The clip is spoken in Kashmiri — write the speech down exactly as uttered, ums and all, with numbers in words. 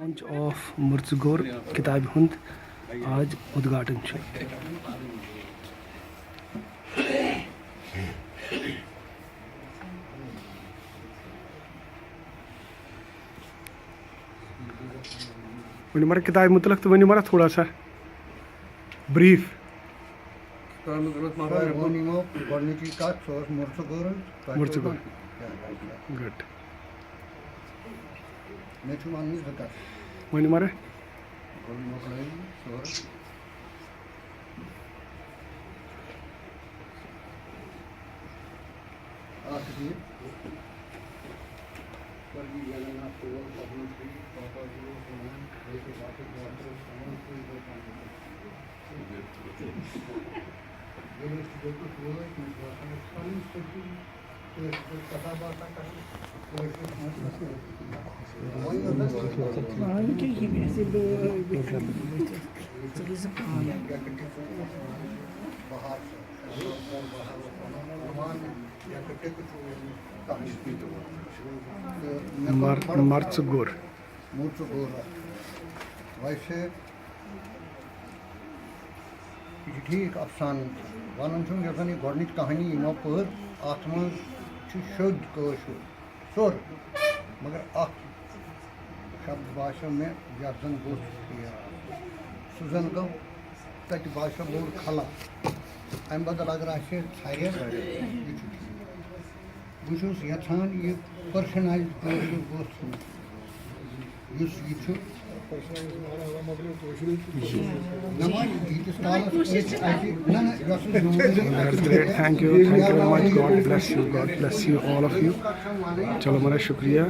Launch of Murtsugor کتابہِ ہُنٛد آز اُدگاٹن چھُ۔ ؤنِو مگر کتابہِ مُتعلق تہٕ ؤنِو مگر تھوڑا سا brief۔ کتابہِ مُتعلق ما سر، بہٕ نِمو گۄڈٕنِچی کتھ، سُہ اوس مُرژٕ گوٚر حظ۔ تۄہہِ مُرژٕ چھُو گوٚر۔ وَنُن؟ Good۔ مےٚ چھُ وَنُن زٕ کَتھٕ۔ ؤنِو مگر۔ گۄڈٕ مۄکلٲیِو سورُے۔ اَکھ دِ۔ ورگی جگن ناتھ تول پدم شری پاپا جی اوس وَنان، ییٚتہِ واپس واتو سامان سۭتۍ گوٚو پَنُن۔ ییٚلہِ أسۍ یوٚتَتھ وٲتۍ، مےٚ چھُ باسان، أسۍ چھِ پَنٕنۍ سۭتی۔ مر-، مرژٕ گوٚر۔ مرژٕ گوٚر۔ ویسے یہِ چھُ ٹھیٖک، افسانہٕ وَنُن چھُم، یۄس زَن یہِ گۄڈٕنِچ کہانی یِمو پٔر، اَتھ منٛز چھُ شوٚد کٲشُر سوٚر، مگر اَکھ شبد باسیو مےٚ، یَتھ زَن بُتھ پھیران۔ سُہ زَن گوٚو تَتہِ باسیو بوٚڑ خلا۔ اَمہِ بدل اگر آسہِ ہے ژھرِ، یہِ چھُ ٹھیٖک۔ بہٕ چھُس یَژھان یہِ پٔرسنلایز کٲشُر گوٚژھ یُس یہِ چھُ۔ نہ وۄنۍ ییٖتِس کالَس أسۍ اَتہِ، نہ، نہ، یۄس یہِ That's great. Thank you. Thank you very much. God bless you. God bless you, all of you. چلو مگر شُکریہ۔